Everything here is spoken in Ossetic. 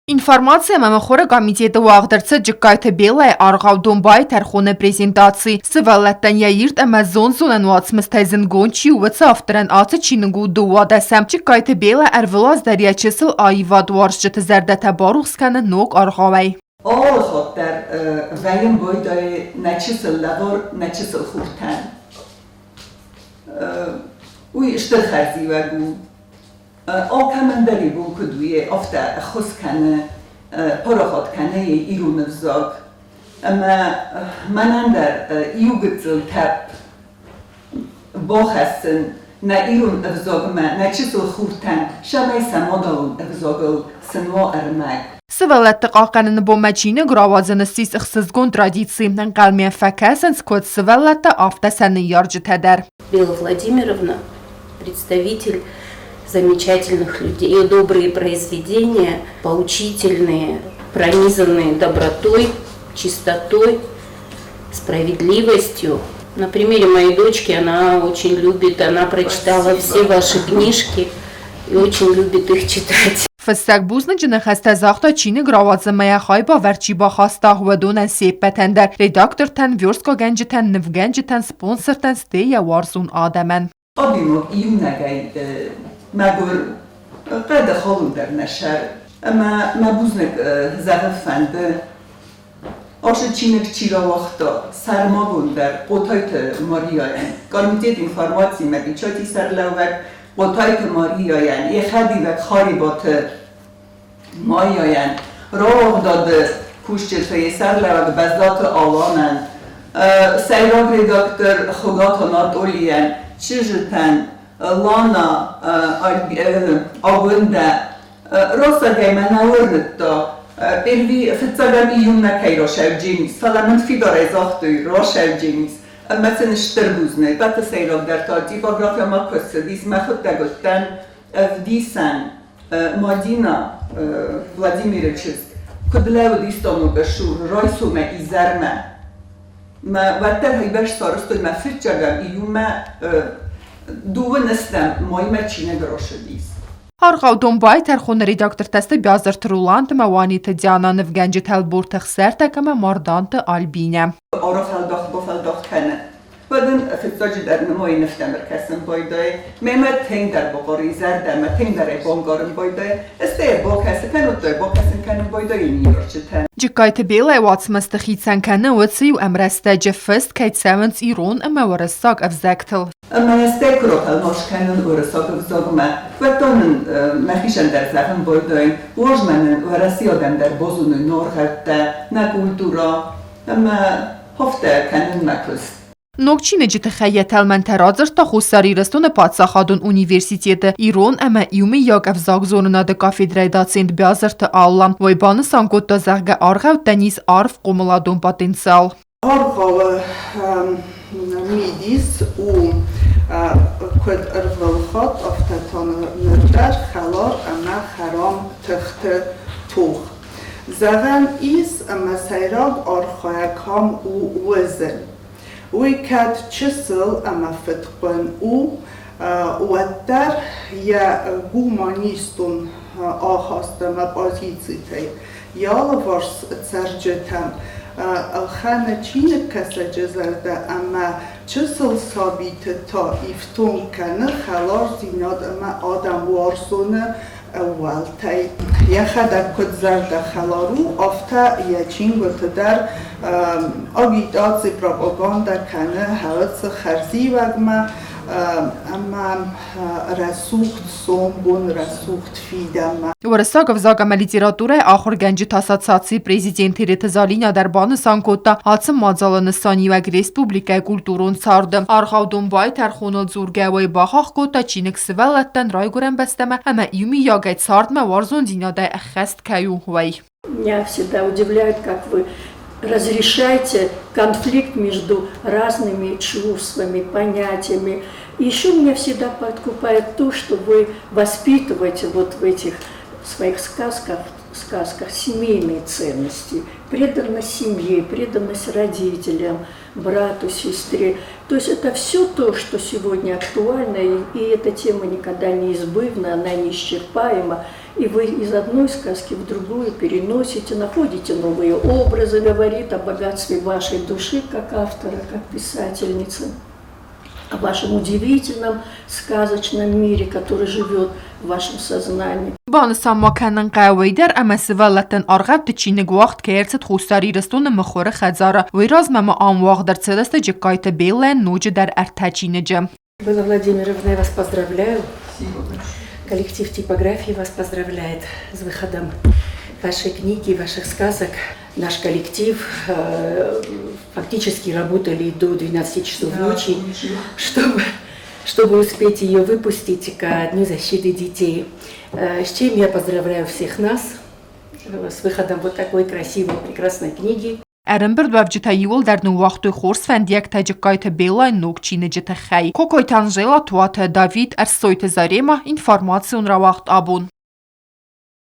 Информаци ӕмӕ мыхуыры комитеты уагъд ӕрцыд Джыккайты Беллӕйы аргъау Домбайы тӕрхоны презентаци. Сывӕллӕттӕн йӕ ирд ӕмӕ зондзонӕн уацмыстӕй зындгонд чи у, уыцы авторӕн ацы чиныг у дыууадӕсӕм. Джыккайты Беллӕ ӕрвылаз дӕр йӕ чысыл аивадуарзджыты зӕрдӕтӕ барухс кӕны ног аргъауӕй. Алы хатт дӕр вӕййӕм байдайы нӕ чысыл лӕвар нӕ чысыл хуртӕн. Уый стыр хӕрзиуӕг у. Алкӕмӕн дӕр йӕ бон куыд у, афтӕ ӕххуыс кӕны, парахат кӕны йӕ ирон ӕвзаг. Ӕмӕ мӕнӕн дӕр иу гыццыл тӕпп бахӕссын нӕ ирон ӕвзагмӕ, нӕ чысыл хуртӕн, цӕмӕй сӕ мадӕлон ӕвзагыл сын уа ӕрмӕг. Сывӕллӕтты хъахъхъӕныны бонмӕ чиныг рауадзын ссис ӕхсызгон традици. Ӕнхъӕлмӕ фӕкӕсынц куыд сывӕллӕттӕ, афтӕ сӕ ныййарджытӕ дӕр. Белла Владимировна представитель замечательных людей. Ее добрые произведения, поучительные, пронизанные добротой, чистотой, справедливостью. На примере моей дочки она очень любит, она прочитала все ваши книжки и очень любит их читать. Фыссӕг бузныджы ныхӕстӕ загъта чиныг рауадзынмӕ йӕ хайбавӕрд чи бахаста, уыдонӕн се ппӕтӕн дӕр, редактортӕн, версткагӕнджытӕн, нывгӕнджытӕн, спонсортӕн, стӕй йӕ уарзон адӕмӕн. Адӕймаг иунӕгӕй мӕгуыр хъӕды халон дӕр нӕ сӕр. Ӕмӕ мӕ бузныг зӕгъын фӕнды, ацы чиныг чи рауагъта, сӕрмагонддӕр Хъотайты Марияйӕн, комитет информацимӕ печати сӕргълӕууӕг Хъотайты Марияйӕн, йӕ хӕдивӕг Харебаты Майяйӕн, рауагъдады кусджыты йӕ сӕргълӕууӕг Бӕззаты Аланӕн, сӕйраг редактор Хуыгаты Анатолийӕн, чызджытӕн Лана Агуындӕ росагӕй мӕ нӕ уырныдта, Перви фыццагӕм июнмӕ кӕй расӕвджынц, фӕлӕ мын фидарӕй загътой, расӕвджынц. Ӕмӕ сын стыр бузныг. Ӕппӕты сӕйрагдӕр та типографиямӕ куы цыдис, мӕхуыдтӕг уыдтӕн ӕвдисӕн Мадина Владимиры чызг, куыд лӕууыдис станокы цур райсомӕй изӕрмӕ. Мӕ уӕддӕр хӕйбӕрц сарӕзтой мӕ фыццагӕм июнмӕ дыууын ӕстӕм маймӕ чиныг рацыдис. Аргъау Домбай тӕрхоны редактортӕ сты Биазырты Роланд ӕмӕ Уаниты Диана, нывгӕнджытӕ Ӕлборты Ӕхсӕртӕг ӕмӕ Марданты Альбинӕ. Арафӕлдах-бафӕлдах кӕны. Уӕд ын фыццаджыдӕр нымайы нывтӕм ӕркӕсын байдайы, мемӕ тынгдӕр бахъары зӕрдӕмӕ, тынгдӕр ӕй бангарын байдайы, стӕй йӕ бакӕсы, кӕннод та йӕ бакӕсын кӕнын байдайы ныййарджытӕн. Джыккайты Белӕ уацмысты хицӕн кӕны уыцы-иу ӕмрӕстӕджы фыст кӕй цӕуынц ирон ӕмӕ уырыссаг ӕвзӕгтыл. Ӕмӕ стӕй куы ратӕлмац кӕнын уырыссаг ӕвзагмӕ, уӕд та нын мӕхицӕн дӕр зӕгъын байдайын, уозмӕ нын Уӕрӕсейы адӕм дӕр базоной нӕ аргъӕуттӕ, нӕ культурӕ ӕмӕ афтӕ кӕнын мӕ куыст. Ног чиныджы тыххӕй йӕ тӕлмӕнтӕ радзырдта Хуссар Ирыстоны паддзахадон университеты ирон ӕмӕ иумӕйаг ӕвзагзонынады кафедрӕйы доцент Биазырты Алла. Уый банысан кодта, зӕгъгӕ, аргъӕуттӕн ис арф хъомыладон потенциал. Аргъауы мидис у куыд ӕрвылхатт, афтӕ та ныр дӕр хӕлар ӕмӕ хӕрам тыхты тох. Зӕгъӕн ис, ӕмӕ сӕйраг архайӕг ам у уызын. Уый кӕд чысыл ӕмӕ фыдхъуын у, уӕддӕр йӕ гуманистон ахаст ӕмӕ позицитӕй йӕ алыварс цӕрджытӕм ӕлхӕны чиныгкӕсӕджы зӕрдӕ ӕмӕ чысыл сабиты та ифтонг кӕны хӕлардзинад ӕмӕ адӕмуарзоны ӕууӕлтӕй. Йӕхӕдӕг куыд зӕрдӕхӕлар у, афтӕ йӕ чингуыты дӕр агитаци, пропагандӕ кӕны хӕлцы хӕрзиуӕгмӕ ӕмӕ рӕсугъд сомбон, рӕсугъд фидӕнмӕ. Уырыссаг ӕвзаг ӕмӕ литературӕйы ахуыргӕнджыты ассоциацийы президент Иреты Залинӕ дӕр банысан кодта, ацы мадзалы нысаниуӕг республикӕйы культурон царды. Аргъау Домбайы тӕрхоныл дзургӕ уый бахахх кодта, чиныг сывӕллӕттӕн райгуырӕн бӕстӕмӕ ӕмӕ иумийагӕй цардмӕ уарзондзинадӕй ӕххӕст кӕй у, уый. Меня всегда удивляет, как вы разрешаете конфликт между разными чувствами, понятиями. И еще меня всегда подкупает то, что вы воспитываете вот в этих своих сказках, сказках семейные ценности, преданность семье, преданность родителям, брату, сестре. То есть это все то, что сегодня актуально, и эта тема никогда не избывна, она неисчерпаема. И вы из одной сказки в другую переносите, находите новые образы, говорит о богатстве вашей души как автора, как писательницы, о вашем удивительном сказочном мире, который живет в вашем сознании. Банысан ма кӕнын хъӕуы уый дӕр, ӕмӕ сывӕллӕттӕн аргъӕутты чиныг уагъд кӕй ӕрцыд Хуссар Ирыстоны мыхуыры хӕдзары. Уый размӕ ма ам уагъд ӕрцыдысты Джыккайты Беллӕйӕн ноджыдӕр ӕртӕ чиныджы. Белла Владимировна, я вас поздравляю. Коллектив типографии вас поздравляет с выходом вашей книги, ваших сказок. Наш коллектив фактически работали до 12 часов ночи, чтобы успеть ее выпустить ко Дню защиты детей. С чем я поздравляю всех нас с выходом вот такой красивой, прекрасной книги. Ӕрӕмбырдуӕвджытӕ иууылдӕр ныууагътой хорз фӕндиӕгтӕ Джыккайты Беллайы ног чиныджы тыххӕй. Кокойты Анжела, Туаты Давид, Ӕрсойты Зарема, информацион рауагъд абон.